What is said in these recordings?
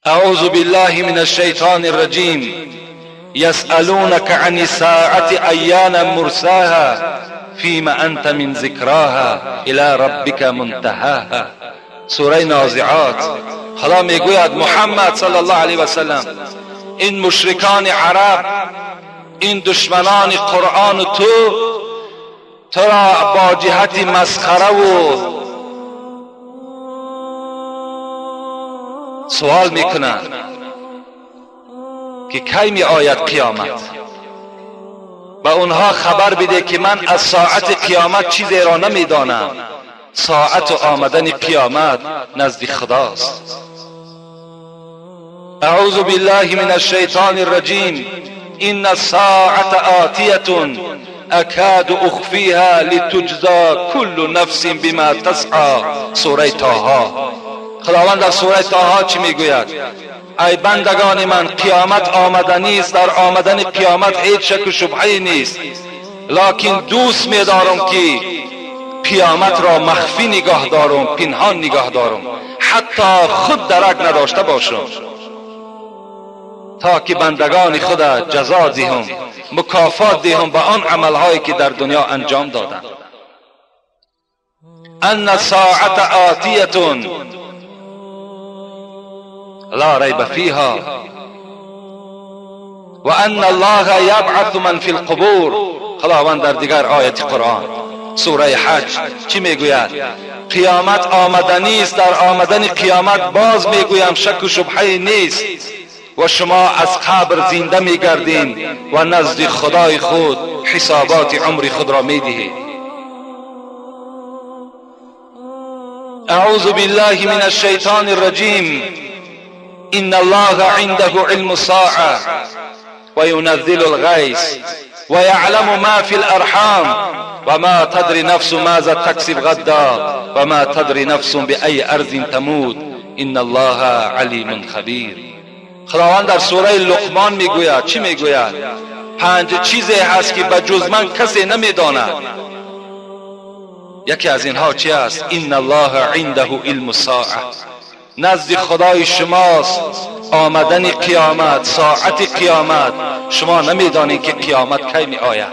اعوذ بالله من الشیطان الرجیم. یسألونک عن الساعة ایان مرساها فیما انت من ذکراها الی ربک منتهاها. سوره نازعات. خدا میگوید محمد صلی الله علیه و سلم، این مشرکان عرب، این دشمنان قرآن تو را با جهت مسخره و سوال میکنند که کی می آید قیامت. به اونها خبر بده که من از ساعت قیامت چیزی را نمیدانم. ساعت آمدن قیامت نزد خداست. اعوذ بالله من الشیطان الرجیم. ان الساعة آتیة اکاد اخفیها لتجزا كل نفس بما تسعی. سوره طه. خداوند در سوره طه چی میگوید؟ ای بندگان من، قیامت آمدنی است، در آمدن قیامت هیچ شک و شبهه نیست، لکن دوست میدارم که قیامت را مخفی نگاه دارم، پنهان نگاه دارم، حتی خود درک نداشته باشم، تا که بندگان خود جزا دهم، مکافات دهم به آن عملهایی که در دنیا انجام دادند. ان الساعة آتیة لا ریب فیها و ان الله یبعث من فی القبور. خداوند در دیگر آیت قرآن سوره حج چی میگوید؟ قیامت آمدنی است، در آمدن قیامت باز میگویم شک و شبهه نیست و شما از قبر زنده میگردین و نزد خدای خود حسابات عمر خود را میدهید. اعوذ بالله من الشیطان الرجیم. ان الله عنده علم الساعة وينزل الغيث ويعلم ما في الارحام وما تدري نفس ماذا تكسب غدا وما تدري نفس بأي ارض تموت ان الله علیم خبیر. خداوند در سوره لقمان میگوید، چی میگوید؟ پنج چیزی هست که به جز من کسی نمیداند. یکی از اینها چی است؟ ان الله عنده علم الساعه. نزد خدای شماست آمدن قیامت، ساعت قیامت. شما نمیدانید که قیامت کی می آید،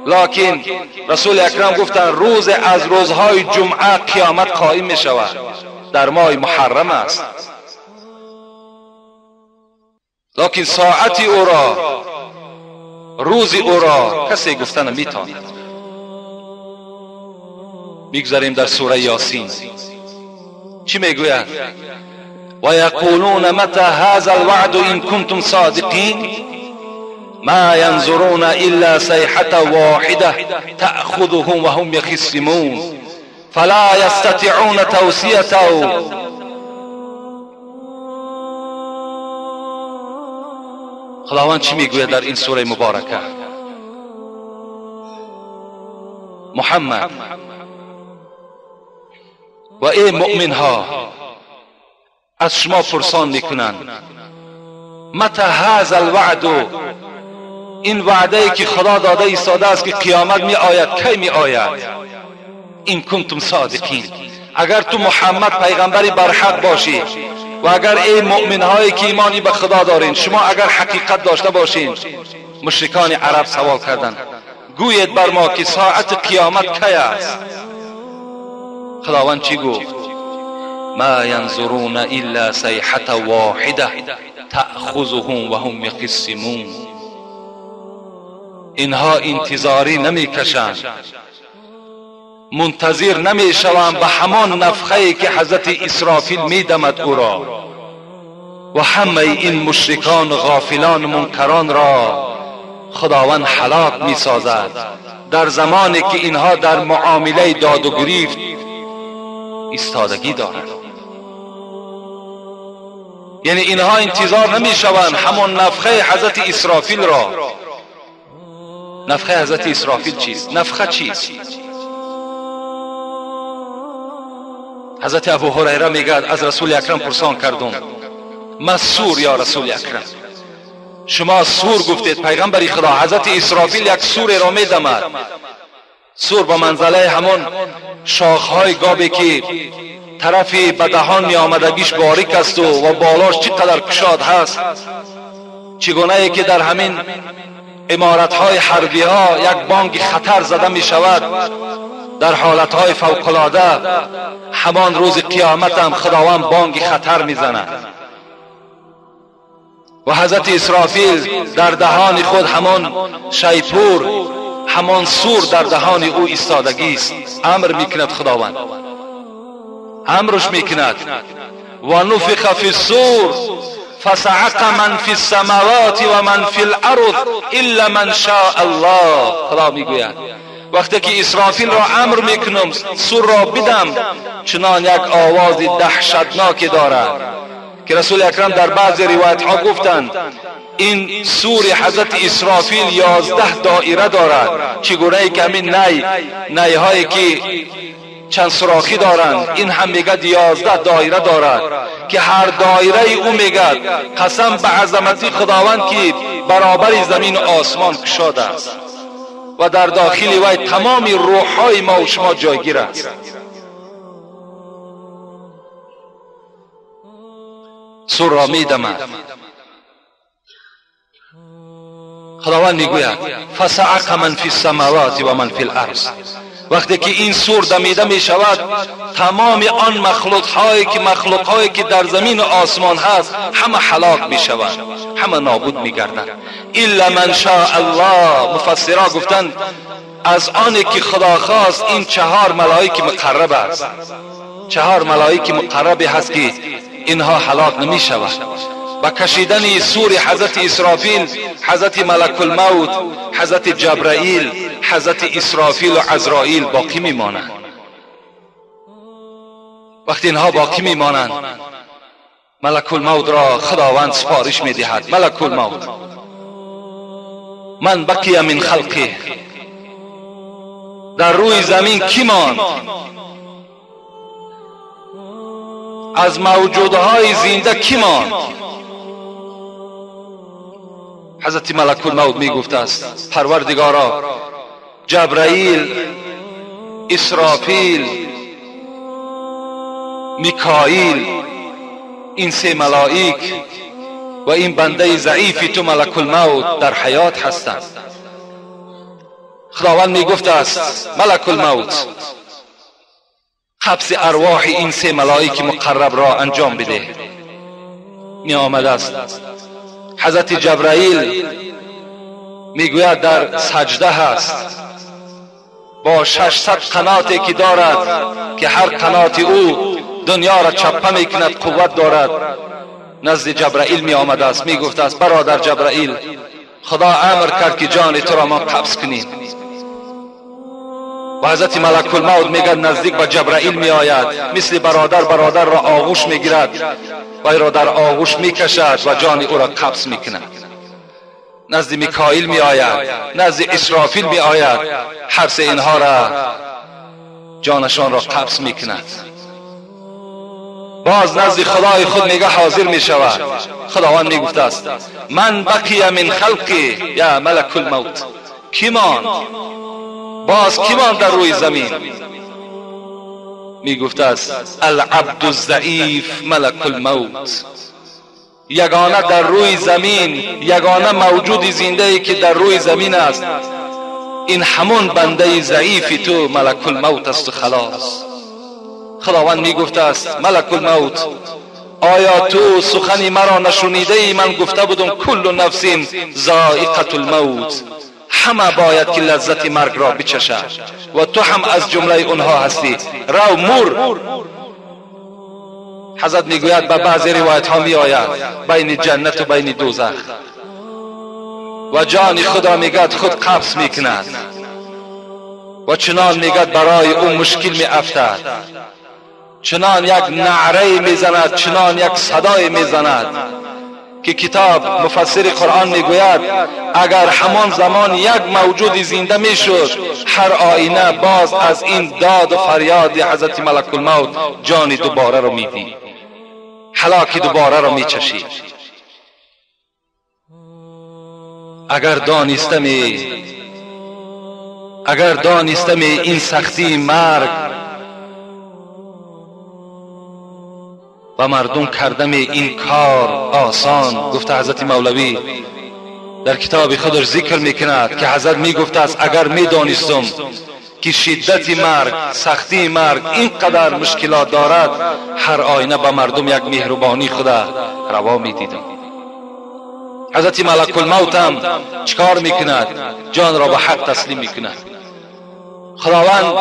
لکن رسول اکرم گفتند روز از روزهای جمعه قیامت قائم می شود، در ماه محرم است، لکن ساعت او را، روز او را کسی گفته نمیتواند. میگذاریم در سوره یاسین چی میگوید؟ و یقولون متى هذا الوعد ان کنتم صادقین ما ینظرون الا صیحة واحدة تأخذهم وهم یخصمون فلا یستطیعون توصیة. خداوند چی میگوید در این سوره مبارکه؟ محمد و ای مؤمن ها، از شما پرسان میکنند متى هذا الوعد، این وعده ای که خدا داده ایستاده است که قیامت می آید، کی می آید؟ این کنتم صادقین، اگر تو محمد پیغمبری برحق باشی و اگر ای مؤمن هایی که ایمانی به خدا دارین، شما اگر حقیقت داشته باشین. مشرکان عرب سوال کردند، گویید بر ما که ساعت قیامت کی است؟ خداوند چی گفت؟ ما ینظرون الا صیحة واحدة تأخذهم وهم یخصمون. اینها انتظاری نمیکشند، منتظر نمیشوند به همان نفخه که حضرت اسرافیل میدمد او را، و همه این مشرکان غافلان منکران را خداوند هلاک میسازد در زمانی که اینها در معامله داد و گریفت ایستادگی دارند. یعنی اینها انتظار نمیشوند همان نفخه حضرت اسرافیل را. نفخه حضرت اسرافیل چیست؟ نفخه چیست؟ حضرت ابو هریره میگه از رسول اکرم پرسان کردم، ما سور یا رسول اکرم؟ شما سور گفتید پیغمبر خدا، حضرت اسرافیل یک سور را میدمد. سور به منزله همون شاخهای گابی که طرفی به دهان می آمدگیش باریک است و بالاش چقدر کشاد هست، چگونه ای که در همین عمارت های حربی ها یک بانگ خطر زده می شود در حالت های فوق العاده، همان روز قیامت هم خداوند بانگ خطر می زند و حضرت اسرافیل در دهان خود همان شیپور، همان سور در دهان او ایستادگی است. امر میکند خداوند، امرش میکند. و نفخ فی الصور فصعق من فی السماوات و من فی الارض الا من شاء الله. خدا میگوید وقتی که اسرافیل را امر میکنم سور را بدم، چنان یک آواز دهشتناکی دارد که رسول اکرم در بعض روایت ها گفتند این سور حضرت اسرافیل 11 دایره دارد، چگونه ای که همین نی هایی که چند سوراخی دارند، این هم میگد 11 دایره دارد که هر دایره او میگد قسم به عظمتی خداوند که برابر زمین و آسمان کشاده است و در داخل وی تمام روحهای ما و شما جایگیر است. سور را میدمد. خداوند میگوید فصعق من فی السماوات و من فی الارض. وقتی که این سور دمیده می شود، تمام آن مخلوق هایی که در زمین و آسمان هست همه هلاک می شود، همه نابود می گردند. الا من شاء الله. مفسرها گفتند از آنی که خدا خواست این 4 ملائک مقرب است، 4 ملائک مقرب هست که اینها هلاک نمی شود. با کشیدن سور حضرت اسرافیل، حضرت ملک الموت، حضرت جبرائیل، حضرت اسرافیل و عزرائیل باقی میمانند. وقتی اینها باقی میمانند، ملک الموت را خداوند سپارش میدهد. ملک الموت من بقی من خلقی، در روی زمین کی ماند؟ از موجودهای زنده کی ماند؟ حضرت ملک الموت می گفت است پروردگارا، جبرائیل، اسرافیل، میکائیل، این 3 ملائک و این بنده ضعیفی تو ملک الموت در حیات هستند. خداوند می گفت است ملک الموت قبض ارواح این 3 ملائک مقرب را انجام بده. می آمد است حضرت جبرائیل میگوید در سجده هست با 600 قناتی که دارد که هر قنات او دنیا را چپه میکند، قوت دارد. نزد جبرائیل می آمده است، می گفته است برادر جبرائیل، خدا امر کرد که جان تو را ما قبض کنیم. و حضرت ملک الموت میگه نزدیک به جبرائیل می آید، مثل برادر برادر را آغوش میگیرد و را در آغوش میکشد و جان او را قبض میکند. نزد میکائیل می آید، نزد اسرافیل می آید، هر سه اینها را جانشان را قبض میکند. باز نزد خدای خود میگه حاضر میشود. خداوند میگفته است من بقی من خلقی یا ملک الموت، کی ماند؟ باز کی ماند در روی زمین؟ میگفته است العبد الضعیف ملک الموت. یگانه در روی زمین، یگانه موجود زنده ای که در روی زمین است، این همون بنده ضعیفی تو ملک الموت است و خلاص. خداوند میگفته است ملک الموت، آیا تو سخنی مرا نشنیده ای؟ من گفته بودم کل نفس ذائقة الموت، همه باید که لذت مرگ را بچشد و تو هم از جمله اونها هستی، رو مور. حضرت میگوید به بعضی روایت ها می آید بین جنت و بین دوزخ، و جان خدا میگد خود قبض میکند و چنان میگد برای او مشکل می افتد، چنان یک نعره میزند، چنان یک صدای میزند که کتاب مفسر قرآن میگوید اگر همان زمان یک موجود زنده میشد، هر آینه باز از این داد و فریاد حضرت ملک الموت جان دوباره رو میدید، هلاک دوباره رو میچشید. اگر دانستمی این سختی مرگ به مردم کردم این کار آسان. گفته حضرت مولوی در کتاب خودش ذکر میکند که حضرت میگفته است اگر میدانستم که شدت مرگ، سختی مرگ اینقدر مشکلات دارد، هر آینه به مردم یک مهربانی خدا روا میدیدم. حضرت ملک الموت هم چکار میکند؟ جان را به حق تسلیم میکند. خداوند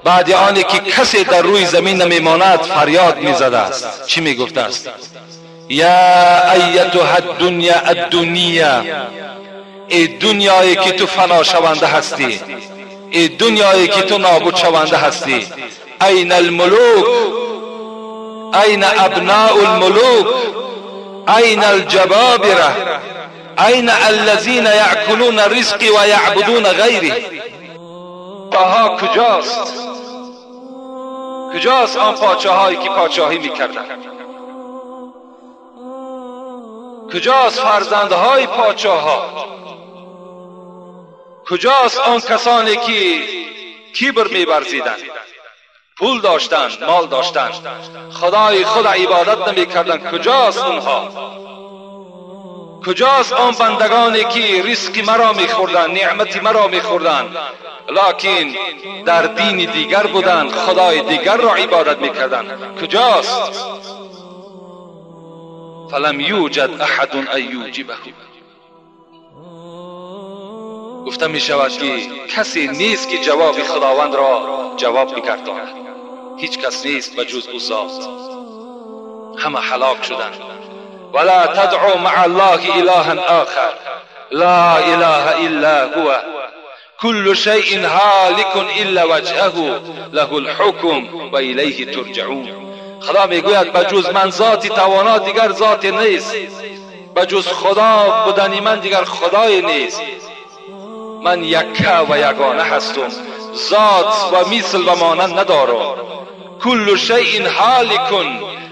بعد آنی که کسی در روی زمین نمیماند فریاد میزده است. چی میگفته است؟ یا ایتها الدنیا الدنیا، ای دنیایی که تو فنا شونده هستی، ای دنیایی که تو نابود شونده هستی، این الملوک، این ابناء الملوک، این الجبابره، این الذین یأکلون رزقی و یعبدون غیری. پاها کجاست؟ کجاست آن پاچه هایی که پاچاهی میکردند؟ کجاست فرزندهای پاچاها؟ کجاست آن کسانی که کبر می‌ورزیدند، پول داشتند، مال داشتند، خدای خود عبادت نمی‌کردند؟ کجاست اونها؟ کجاست آن بندگانی که رزق مرا می‌خوردند، نعمت مرا می‌خوردند، لکن در دین دیگر بودند، خدای دیگر را عبادت می‌کردند؟ کجاست؟ فلم یوجد احد ان یوجبه. گفته می شود که کسی نیست که جواب خداوند را جواب بگرداند. هیچ کس نیست به جز او ذات. همه هلاک شدند. ولا تدعو مع الله الها آخر لا اله الا هو كل شيء هالك الا وجهه له الحكم و الیه ترجعون. خدا میگوید به جز من ذاتی توانا دیگر ذات نیست، به جز خدا بودن من دیگر خدای نیست. من یکه و یگانه هستم، ذات و مثل و مانند ندارم. کل شیء هالک،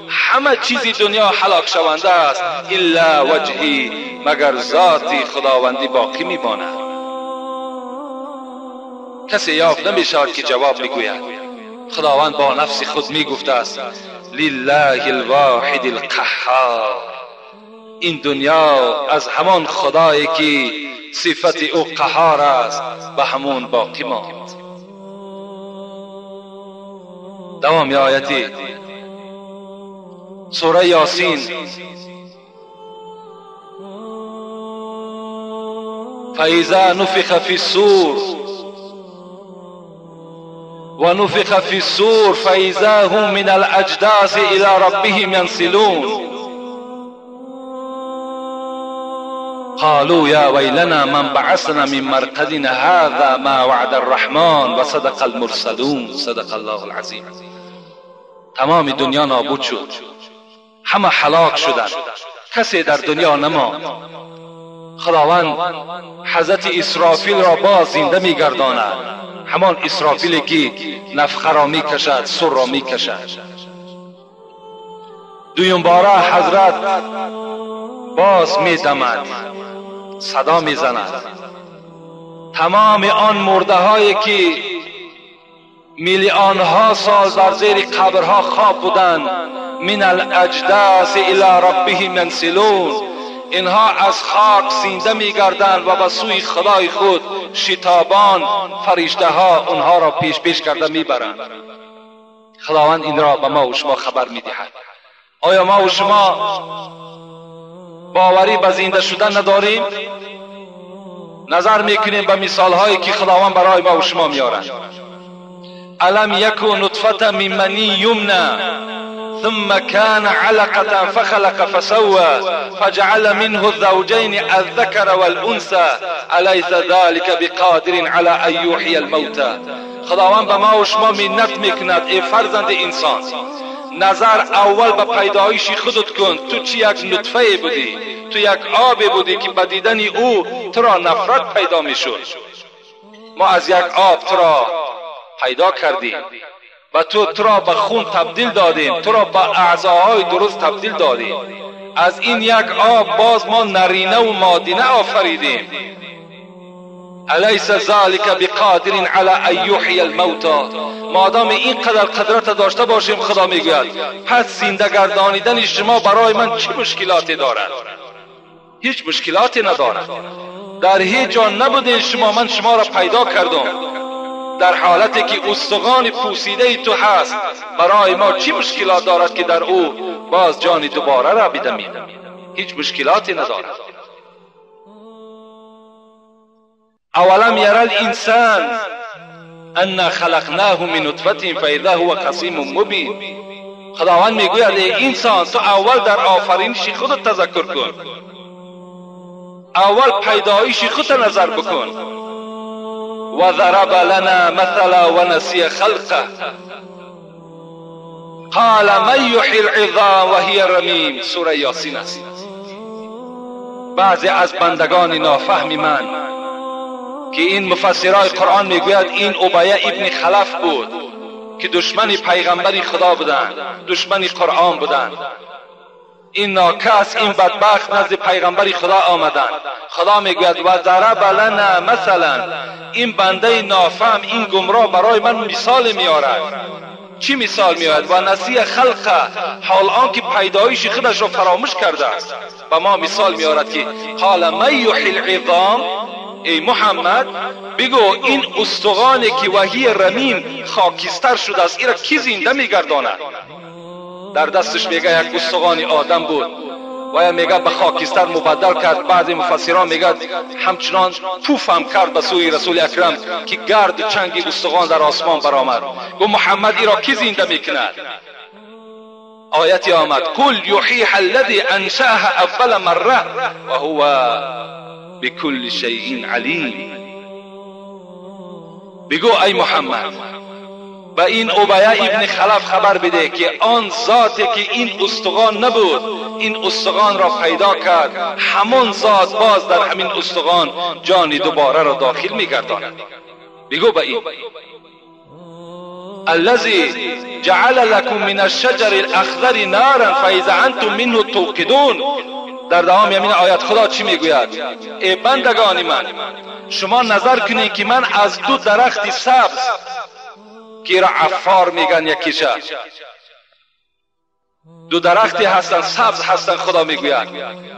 همه چیزی دنیا هلاک شونده است، الا وجهی، مگر ذاتی خداوندی باقی میماند. کسی یافت نمیشود که جواب بگوید. خداوند با نفس خود میگفته است لله الواحد القهار. این دنیا از همان خدایی که صفت او قهار است به همون باقی ماند. دوام آیتی سوره یاسین. فاذا نفخ فی الصور ونفخ فی الصور فاذا هم من الاجداث الى ربهم ينسلون قالوا يا ويلنا من بعثنا من مرقدنا هذا ما وعد الرحمن وصدق المرسلون. صدق الله العظیم. تمام دنیا نابود شد، همه هلاک شدند، کسی در دنیا نماند. خداوند حضرت اسرافیل را باز زنده میگرداند، همان اسرافیلی که نفخه را میکشد، سر را میکشد. دویم باره حضرت باز میدمد، صدا میزند. تمام آن مرده هایی که میلیون ها سال در زیر قبرها خواب بودند، من الاجداث الی ربهم ینسلون، اینها از خاک زنده میگردند و به سوی خدای خود شتابان فرشته ها اونها را پیش پیش کرده میبرند. خداوند این را به ما و شما خبر میدهد. آیا ما و شما باوری به زنده شدن نداریم؟ نظر میکنیم به مثال هایی که خداوند برای ما و شما میارد. الم یکن نطفه من منی یمنى ثم كان علقة فخلق فسوى فجعل منه الزوجين الذكر والأنثى أليس ذلك بقادر على أن يحيي الموتى. خداوند به ما و شما منت میکند ای فرزند انسان، نظر اول به پیدایش خودت کن. تو چی یک نطفه بودی، تو یک آب بودی که به دیدن او تو را نفرت پیدا میشد. ما از یک آب تو را پیدا کردیم و تو را به خون تبدیل دادیم، تو را به اعضاهای درست تبدیل دادیم. از این یک آب باز ما نرینه و مادینه آفریدیم. الیس ذلک بقادر علی ان یحیی الموتی. مادام اینقدر قدرت داشته باشیم، خدا میگوید پس زنده گردانیدن شما برای من چه مشکلاتی دارد؟ هیچ مشکلاتی ندارد. در هیچ جا نبودین شما، من شما را پیدا کردم در حالتی که استخوان پوسیده تو هست. برای ما چی مشکلات دارد که در او باز جان دوباره را بدمیم؟ هیچ مشکلاتی ندارد. اولم یر الانسان انا خلقناه من نطفه فاذا هو خصیم مبین. خداوند میگوید ای انسان، تو اول در آفرینش خودت تذکر کن، اول پیدایش خودت نظر بکن. و ضرب لنا مثلا و نسی خلقه قال من یحیی العظام و هی رمیم. سوره یاسین است. بعضی از بندگان نافهم من که این مفسرای قرآن میگوید این ابیه ابن خلف بود که دشمن پیغمبر خدا بودند، دشمن قرآن بودند. این ناکس، این بدبخت نزد پیغمبر خدا آمدند. خدا میگوید و ضرب لنا مثلا، این بنده نافهم، این گمراه برای من مثال میآورد. چی مثال میآورد؟ و نسی خلقه، حال آنکه پیدایش خودش را فراموش کرده است. و ما مثال میآورد که قال من یحیی العظام، ای محمد بگو این استخوانی که وحی رمیم خاکستر شده است، این را کی زنده میگرداند؟ در دستش میگه یک استخوان آدم بود و یا میگه به خاکستر مبدل کرد. بعضی مفسران میگه همچنان پوف هم کرد به سوی رسول اکرم که گرد چنگ استخوان در آسمان برآمد. گفت محمد ای را کی زنده میکند؟ آیتی آمد قل یحییها الذی انشأها اول مره و هو بكل شیء علیم. بگو ای محمد به این ابیه ابن خلف خبر بده که آن ذاتی که این استخوان نبود، این استخوان را پیدا کرد، همان ذات باز در همین استخوان جان دوباره را داخل میگرداند. بگو به این الذی جعل لكم من الشجر الاخضر نارا فاذا انتم منه توقدون. در دوام همین آیت خدا چی میگوید؟ ای بندگان من، شما نظر کنید که من از دو درخت سبز که را عفار میگن یکیشه، دو درختی هستند سبز هستند، خدا میگوید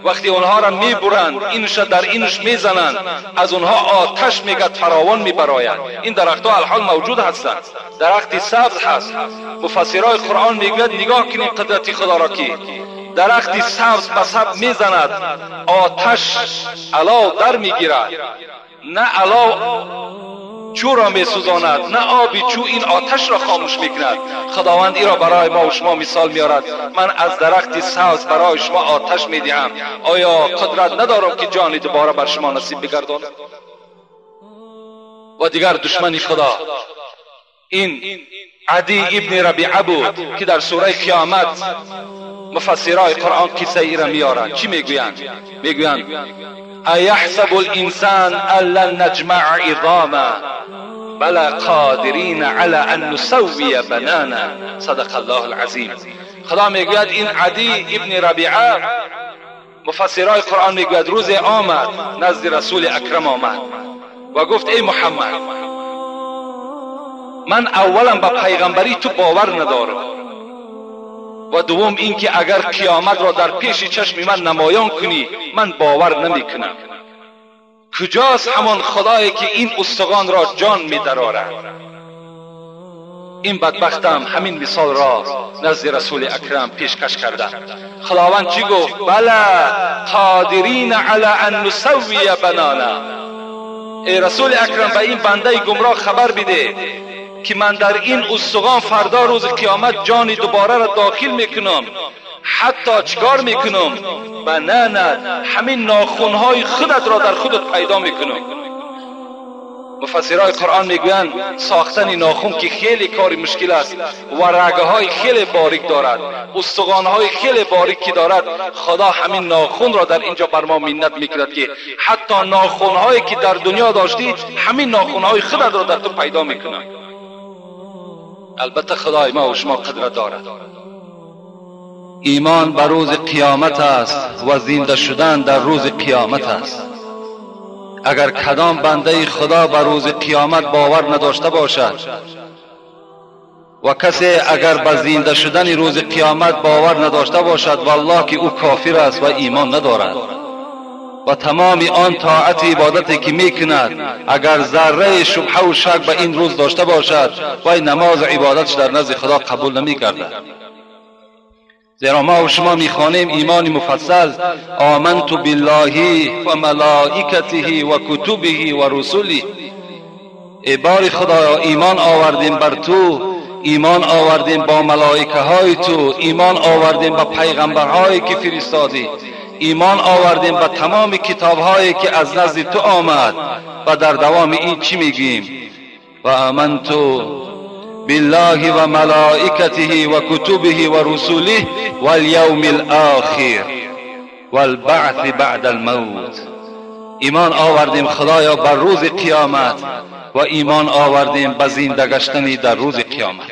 وقتی اونها را میبرند، اینش در اینش میزنند، از اونها آتش میگد فراوان میبراید. این درختها الحال موجود هستند، درختی سبز هست. مفسرای قرآن میگوید نگاه کنید قدرت خدا را که درختی سبز به سبز میزند، آتش علاو در میگیرد، نه علاو چو را میسوزاند نه آبی چو این آتش را خاموش میکند. خداوند ای را برای ما و شما مثال میارد، من از درخت سبز برای شما آتش میدهم، آیا قدرت ندارم که جان دوباره بر شما نصیب بگردانم؟ و دیگر دشمن خدا این عدی ابن ربیعه بود که در سوره قیامت مفسرای قرآن قصه ای را میارند. چی میگویند؟ میگویند ایحسب الانسان ان لن نجمع عظاما بلى قادرین علی ان نسوی بنانا. صدق الله العظیم. خدا میگوید این عدی ابن ربیعه، مفسرای قرآن میگوید روز آمد نزد رسول اکرم آمد و گفت ای محمد، من اولا به پیغمبری تو باور ندارم و دوم اینکه اگر قیامت را در پیش چشم من نمایان کنی من باور نمی کنم. کجاست همان خدایی که این استخوان را جان می درآورد؟ این بدبختم همین مثال را نزد رسول اکرم پیشکش کرده. خداوند چی گفت؟ بله قادرین علی ان نسوی بنانا. ای رسول اکرم، به این بنده گمراه خبر بده که من در این استخوان فردا روز قیامت جان دوباره را داخل میکنم، حتی چکار میکنم؟ بنانت، همین ناخونهای خودت را در خودت پیدا میکنم. مفسرای قرآن میگویند ساختن ناخون که خیلی کار مشکل است و رگه های خیلی باریک دارد، استخوان های خیلی باریک که دارد، خدا همین ناخون را در اینجا بر ما منت میکند که حتی ناخون هایی که در دنیا داشتی همین ناخون های خودت را در تو پیدا میکند. البته خدای ما و شما قدرت دارد. ایمان به روز قیامت است و زنده شدن در روز قیامت است. اگر کدام بنده خدا به روز قیامت باور نداشته باشد و کسی اگر به زنده شدن روز قیامت باور نداشته باشد، والله که او کافر است و ایمان ندارد و تمام آن طاعت عبادتی که میکند اگر ذره شبهه و شک به این روز داشته باشد، و نماز عبادتش در نزد خدا قبول نمیگردد. زیرا ما و شما میخوانیم ایمان مفصل، آمنت بالله و ملائکته و کتبه و رسوله. ای بار خدایا، ایمان آوردیم بر تو، ایمان آوردیم با ملائکه های تو، ایمان آوردیم به پیغمبرهایی که فرستادی، ایمان آوردیم به تمام کتاب هایی که از نزد تو آمد. و در دوام این چی میگیم؟ و آمنت بالله و ملائکته و کتبه و رسوله و الیوم الاخر والبعث بعد الموت. ایمان آوردیم خدایا بر روز قیامت و ایمان آوردیم به زنده گشتن در روز قیامت.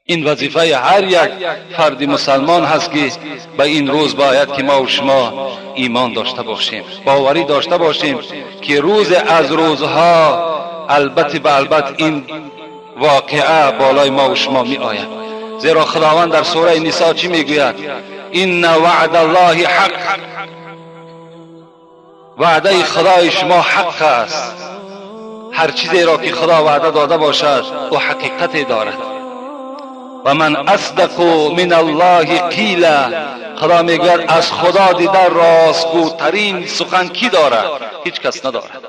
این وظیفه هر یک فرد مسلمان هست که به این روز باید که ما و شما ایمان داشته باشیم، باوری داشته باشیم که روز از روزها البته به البته این واقعه بالای ما و شما می آید. زیرا خداوند در سوره نساء چی می گوید؟ این وعد الله حق، وعده خدای شما حق است. هر چیزی را که خدا وعده داده باشد او حقیقت دارد. و من اصدق من الله قیلا، خدا میگوید از خدا دیده راستگوترین سخن کی دارد؟ هیچ کس ندارد.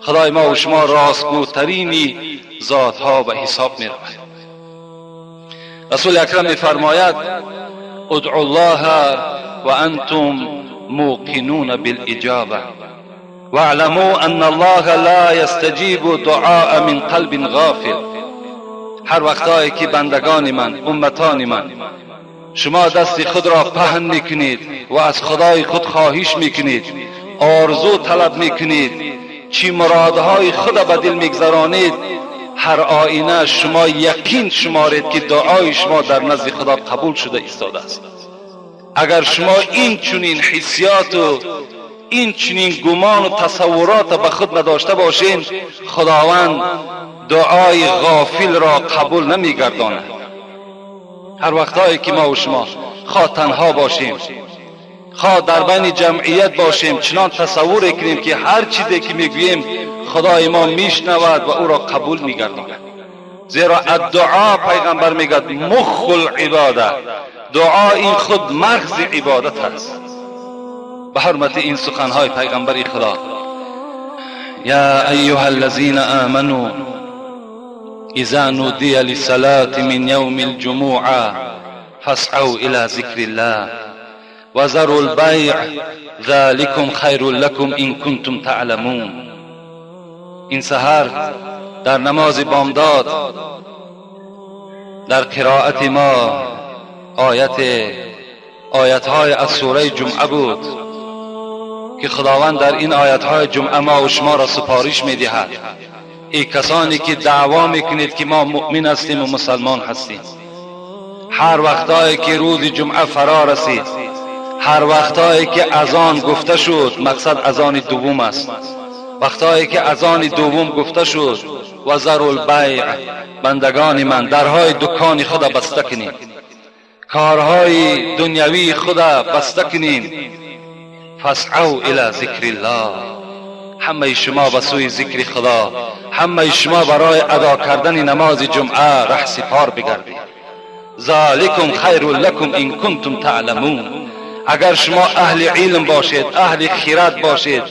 خدای ما و شما راستگوترین ذاتها به حساب می رود. رسول اکرم میفرماید ادعوا الله و انتم موقنون بالاجابه واعلموا ان الله لا یستجیب دعاء من قلب غافل. هر وقتایی که بندگان من، امتان من، شما دست خود را پهن میکنید و از خدای خود خواهش میکنید، آرزو طلب میکنید، چی مرادهای خود به دل میگذرانید، هر آینه شما یقین شمارید که دعای شما در نزد خدا قبول شده ایستاده است. اگر شما این چنین حسیات و این چنین گمان و تصورات به خود نداشته باشین، خداوند دعای غافل را قبول نمیگرداند. هر وقتایی که ما و شما خواه تنها باشیم، خواه در بین جمعیت باشیم، چنان تصور کنیم که هر چیزی که میگوییم خدای ما میشنود و او را قبول میگرداند. زیرا الدعا، پیغمبر میگد مخ العباده، دعا این خود مغز عبادت است. به حرمت این سخنهای پیغمبر خدا، یا ایها الذین آمنوا اذا نودی للصلاة من یوم الجمعة فاسعوا الى ذکر الله وذروا البیع ذلکم خیر لکم ان کنتم تعلمون. این سحر در نماز بامداد در قرائت ما آیت‌های از سوره جمعه بود که خداوند در این آیت‌های جمعه ما و شما را سپارش می‌دهد. ای کسانی که دعوا میکنید که ما مؤمن هستیم و مسلمان هستیم، هر وقتایی که روز جمعه فرا رسید، هر وقتایی که اذان گفته شد، مقصد اذان دوم است، وقتایی که اذان دوم گفته شد، و ذروا البیع، بندگان من درهای دکان خود بسته کنید، کارهای دنیوی خود بسته کنید، فاسعوا الی ذکر الله، همه شما به سوی ذکر خدا، همه شما برای ادا کردن نماز جمعه ره سپار بگردید. ذالکم خیر لکم ان کنتم تعلمون. اگر شما اهل علم باشید، اهل خیرت باشید،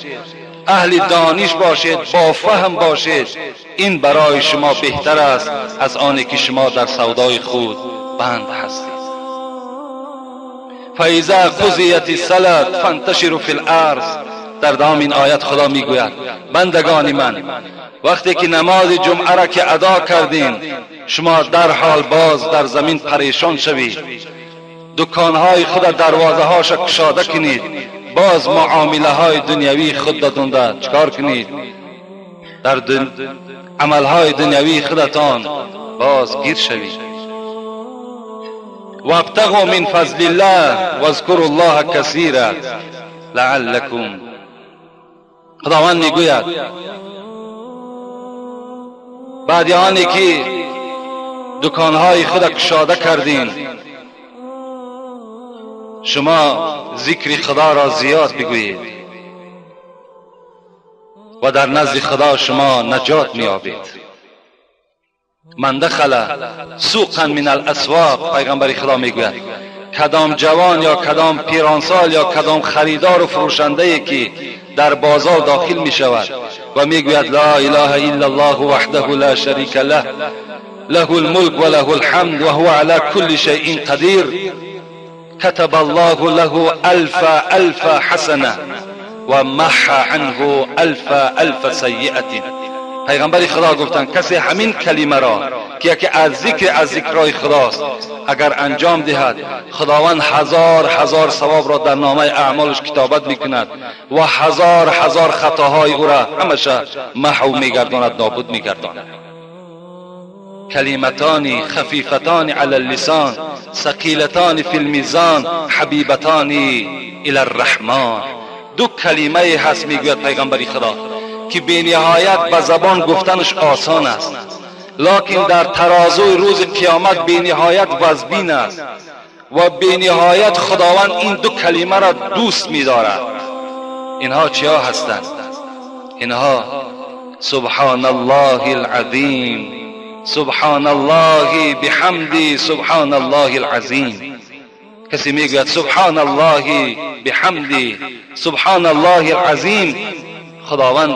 اهل دانش باشید، با فهم باشید، این برای شما بهتر است از آنی که شما در سودای خود بند هستید. فاذا قضیت الصلاة فانتشروا فی الارض. در دوام این آیت خدا میگوید بندگان من، وقتی که نماز جمعه را که ادا کردین، شما در حال باز در زمین پریشان شوید، دکانهای خود دروازه هاش کشاده کنید، باز معامله های دنیوی خود دادونده چکار کنید؟ در عملهای دنیوی خودتان باز گیر شوید. وابتغوا من فضل الله واذکروا الله کثیرا لعلکم خداوند میگوید بعد آنی که دکانهای خود کشاده کردین، شما ذکر خدا را زیاد بگویید و در نزد خدا شما نجات میابید. من دخل سوقا من الاسواق، پیغمبر خدا میگوید کدام جوان یا کدام پیرانسال یا کدام خریدار و فروشنده که در بازار داخل می شود و میگوید لا اله الا الله وحده لا شریک له له الملك وله الحمد وهو على كل شيء قدير كتب الله له ألف ألف حسنة ومحى عنه ألف ألف سیئة. پیغمبر خدا گفتند کسی همین کلمه را که یکی از ذکر از ذکرهای خداست اگر انجام دهد، خداوند هزار هزار ثواب را در نامه اعمالش کتابت میکند و هزار هزار خطاهای او را همیشه محو میگرداند، نابود میگرداند. کلمتان خفیفتان علی اللسان ثقیلتان فی المیزان حبیبتان الی الرحمن. دو کلمه هست میگوید پیغمبر خدا که بی نهایت به زبان گفتنش آسان است، لکن در ترازوی روز قیامت بی نهایت وزبین است و بی نهایت خداوند این دو کلمه را دوست می‌دارد. اینها چیا هستند؟ اینها سبحان الله العظیم، سبحان الله بحمدی، سبحان الله العظیم. کسی میگوید سبحان الله بحمدی، سبحان الله العظیم، خداوند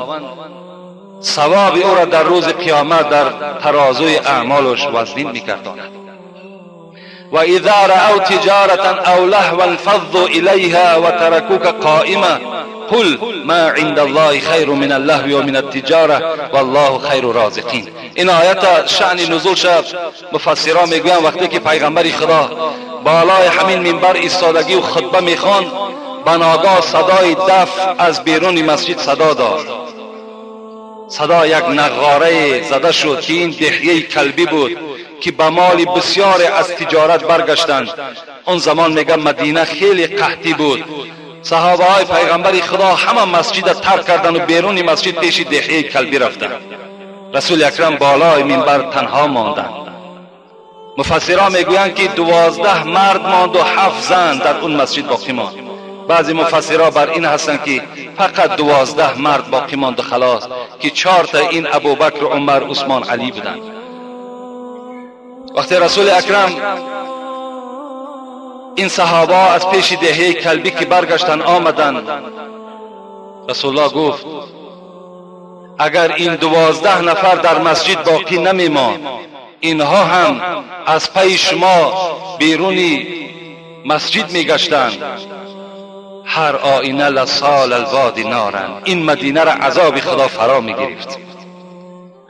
ثواب او را در روز قیامت در ترازوی اعمالش وزنین میگرداند. و اذا رأوا تجارة او لهوا انفضوا الیها و ترکوک قائما قل ما عند الله خیر من اللهو و من التجارة والله خیر الرازقین. این آیت شأن نزول شد. مفسران میگویند وقتی که پیغمبر خدا بالای همین منبر ایستادگی و خطبه میخواند، بناگاه صدای دف از بیرون مسجد صدا داد. صدا یک نغاره زده شد که این دحیه کلبی بود که به مال بسیار از تجارت برگشتند. اون زمان میگه مدینه خیلی قحطی بود. صحابه های پیغمبر خدا همه مسجد ترک کردند و بیرون مسجد پیش دحیه کلبی رفتند. رسول اکرم بالای منبر تنها ماندند. مفسران میگویند که 12 مرد ماند و 7 زن در اون مسجد باقی ماند. بعضی مفسرها بر این هستند که فقط 12 مرد باقی ماند و خلاص، که 4 تا این ابوبکر، عمر، عثمان، علی بودند. وقتی رسول اکرم این صحابه از پیش دهه کلبی که برگشتن آمدند، رسول الله گفت اگر این 12 نفر در مسجد باقی نمی‌ماند، اینها هم از پی شما بیرونی مسجد میگشتند. هر آینه لسال الوادی نارن، این مدینه را عذاب خدا فرا میگرفت.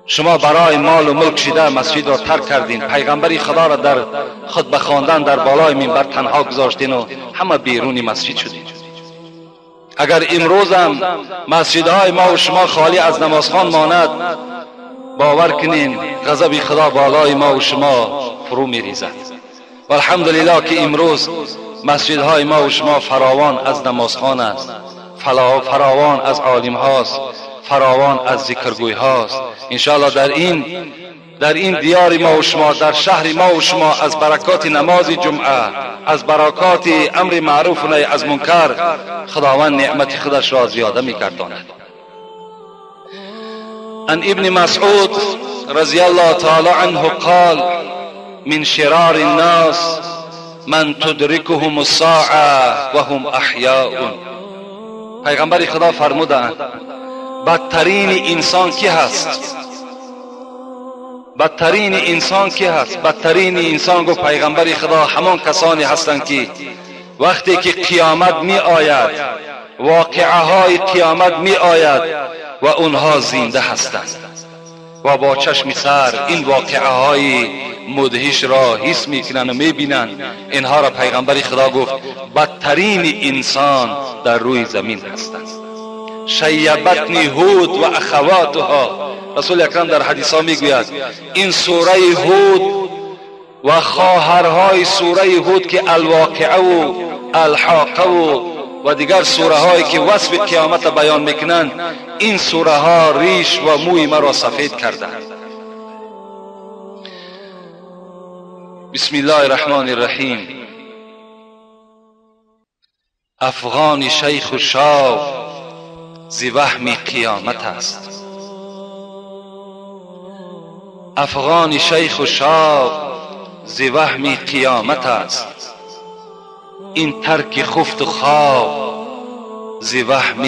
شما برای مال و ملک شده مسجد را ترک کردین، پیغمبری خدا را در خطبه خواندن در بالای منبر تنها گذاشتین و همه بیرونی مسجد شدین. اگر امروز هم مسجدهای ما و شما خالی از نمازخوان ماند، باور کنین غضب خدا بالای ما و شما فرو میریزد. و الحمدلله که امروز مسجدهای ما و شما فراوان از نمازخوان است، فراوان از عالم هاست، فراوان از ذکرگوی هاست. انشاءالله در این دیار ما و شما، در شهر ما و شما، از برکات نماز جمعه، از برکات امر معروف و نهی از منکر، خداوند نعمت خودش را زیاده می‌گرداند. عن ابن مسعود رضی الله تعالی عنه قال من شرار الناس من تدرکهم الساعة وهم احیاء. پیغمبر خدا فرمودند بدترین انسان کی هست؟ بدترین انسان کی هست؟ بدترین انسان گفت پیغمبر خدا همان کسانی هستند که وقتی که قیامت می آید، واقعه های قیامت می آید و اونها زنده هستند و با چشم سر این واقعه های مدهش را حس میکنند و میبینند. اینها را پیغمبر خدا گفت بدترین انسان در روی زمین هستند. شیبتنی هود و اخواتها. رسول اکرم در حدیث ها میگوید این سوره هود و خواهرهای سوره هود که الواقعه و الحاقه و و دیگر سوره هایی که وصف قیامت بیان میکنند، این سوره ها ریش و موی مرا سفید کردند. بسم الله الرحمن الرحیم. افغان شیخ و شاب ز وهم قیامت است. افغان شیخ و شاب ز وهم قیامت است. این ترک خفت و خواب ز وهم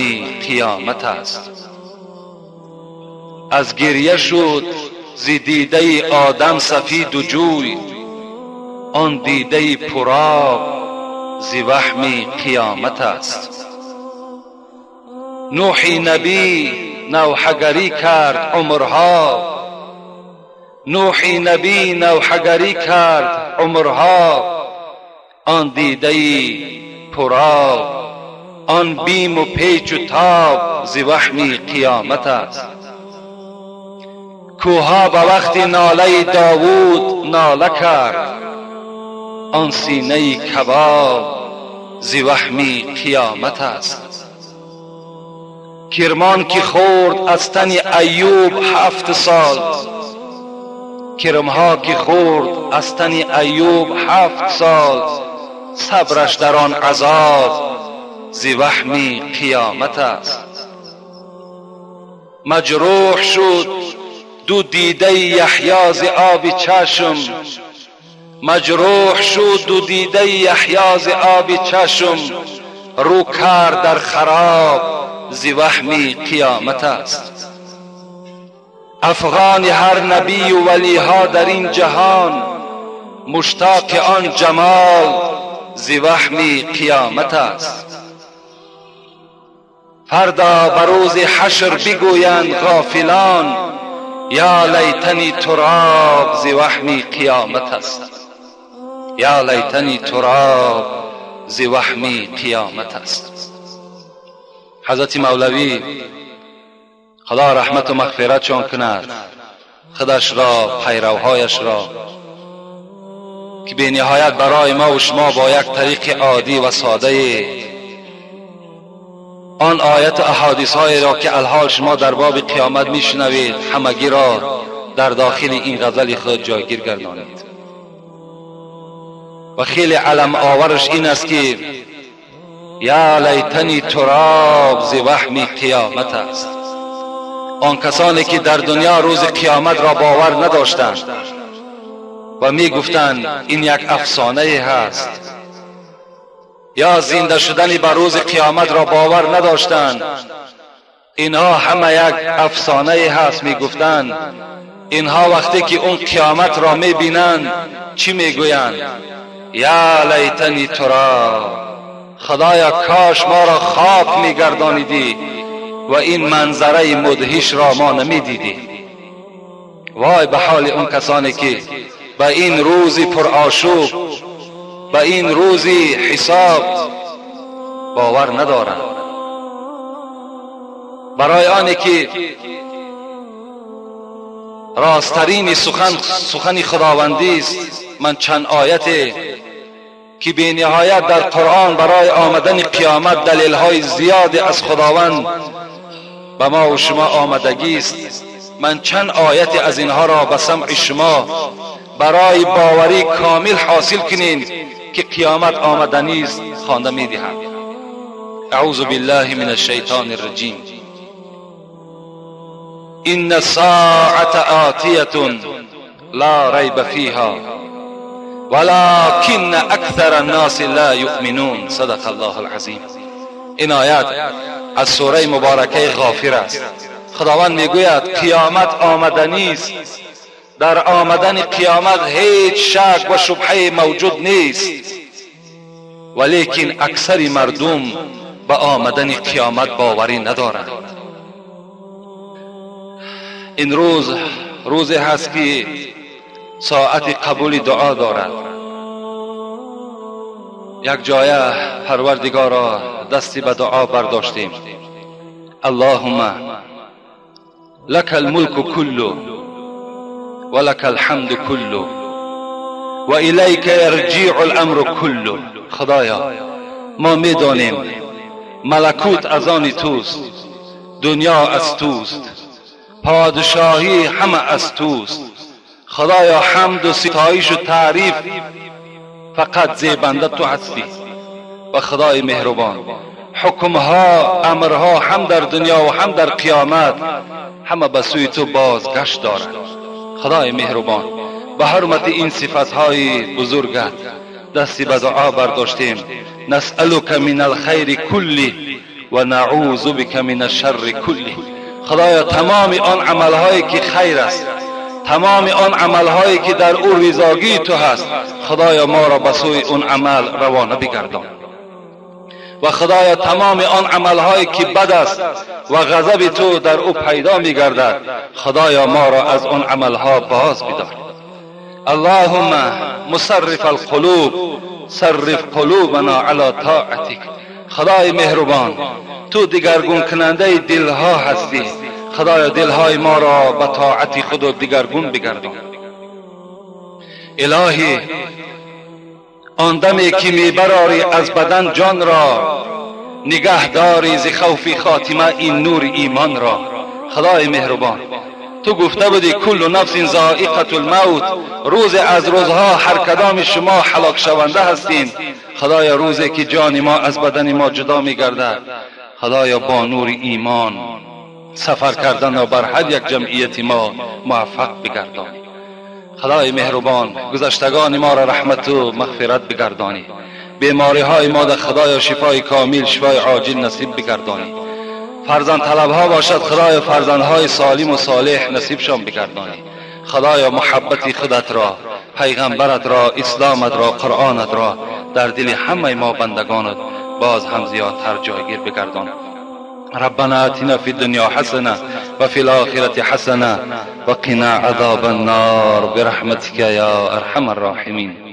قیامت است. از گریه شد ز دیده آدم سفید و جوی، آن دیده پرآب ز وهم قیامت است. نوح نبی نوحه‌گری کرد عمرها، نوح نبی نوحه‌گری کرد عمرها، آن دیده پرآب، آن بیم و پیچ و تاب ز وهم قیامت است. کوها به وقت ناله داوود ناله کرد، آن سینه کباب ز وهم قیامت است. کرمان که خورد از تن ایوب 7 سال، کرمها که خورد از تن ایوب 7 سال، صبرش در آن عذاب ز وهم قیامت است. مجروح شد دو دیده یحیی ز آب چشم، مجروح شد دو دیده یحیی ز آب چشم، رو کرد در خراب ز وهم قیامت است. افغان هر نبی و ولیها در این جهان، مشتاق آن جمال ز وهم قیامت است. فردا به روز حشر بگویند غافلان، یا لیتنی تراب ز وهم قیامت است. یا لیتنی تراب ز وهم قیامت است. حضرت مولوی خدا رحمت و مغفرتشان کند، خودش را، پیروهایش را، که به نهایت برای ما و شما با یک طریق عادی و ساده آن آیت و احادیث هایی را که الحال شما در باب قیامت میشنوید همگی را در داخل این غزل خود جایگیر گردانید. و خیلی علم آورش این است که یا لیتنی تراب ز وهم قیامت است. آن کسانی که در دنیا روز قیامت را باور نداشتند و می گفتند این یک افسانه هست، یا زنده شدن به روز قیامت را باور نداشتند، اینها همه یک افسانه هست می گفتند. اینها وقتی که اون قیامت را می بینند چی می گویند؟ یا لیتنی تراب، خدایا کاش ما را خاک می گردانیدی و این منظره مدهش را ما نمی دیدیم. وای به حال اون کسانی که به این روز پرآشوب، به این روز حساب باور ندارند. برای آنی که راسترین سخن سخن خداوندی است، من چند آیت که به نهایت در قرآن برای آمدن قیامت دلیل‌های زیاد از خداوند به ما و شما آمدگی است، من چند آیت از اینها را به سمع شما برای باوری کامل حاصل کنین که قیامت آمدنی است خوانده می‌دهم. اعوذ بالله من الشیطان الرجیم. ان الساعة آتیة لا ریب فیها ولكن اکثر الناس لا یؤمنون. صدق الله العظیم. این آیت از سوره مبارکه غافر است. خداوند میگوید قیامت آمدنی است، در آمدن قیامت هیچ شک و شبهه موجود نیست، ولیکن اکثر مردم به آمدن قیامت باوری ندارند. این روز روزی هست که ساعت قبول دعا دارد. یک جایه پروردگارا دستی به دعا برداشتیم. اللهم لك الملك كله ولك الحمد كله وإليك يرجع الأمر كله. خدایا ما میدانیم ملکوت از آن توست، دنیا از توست، پادشاهی همه از توست. خدایا حمد و ستایش و تعریف فقط زیبنده تو هستی. و خدای مهربان، حکمها، امرها هم در دنیا و هم در قیامت همه به سوی تو بازگشت دارد. خدای مهربان، به حرمت این صفتهای بزرگت دستی به دعا برداشتیم. نسألک من الخیر کلی و نعوذ بک من الشر کلی. خدایا تمام آن عملهایی که خیر است، تمام آن عملهایی که در او رضاگی تو هست، خدایا ما را به سوی اون عمل روانه بگردان. و خدایا تمام آن عملهایی که بد است و غضب تو در او پیدا میگردد، خدایا ما را از آن عملها باز بدار. اللهم مصرف القلوب صرف قلوبنا علی طاعتک. خدای مهربان، تو دگرگون کننده دلها هستی. خدایا دلهای ما را به طاعت خود دگرگون بگردان. الهی، آن دمی که میبراری از بدن جان را، نگه داری ز خوف خاتمه این نور ایمان را. خدای مهربان، تو گفته بودی کل نفس ذائقة الموت، روز از روزها هر کدام شما هلاک شونده هستین. خدایا روزی که جان ما از بدن ما جدا میگردد، خدایا با نور ایمان سفر کردن را بر هر یک جمعیت ما موفق بگردانی. خدای مهربان، گذشتگان ما را رحمت و مغفرت بگردانی. بیماری های ما در خدایا شفای کامل، شفای عاجل نصیب بگردانی. فرزند طلب ها باشد، خدایا فرزندهای سالم و صالح نصیبشان بگردانی. خدایا محبت خودت را، پیغمبرت را، اسلامت را، قرآنت را در دل همه ما بندگانت باز هم زیادتر جایگیر بگردان. ربنا آتنا في الدنيا حسنة وفي الآخرة حسنة وقنا عذاب النار برحمتك يا أرحم الراحمين.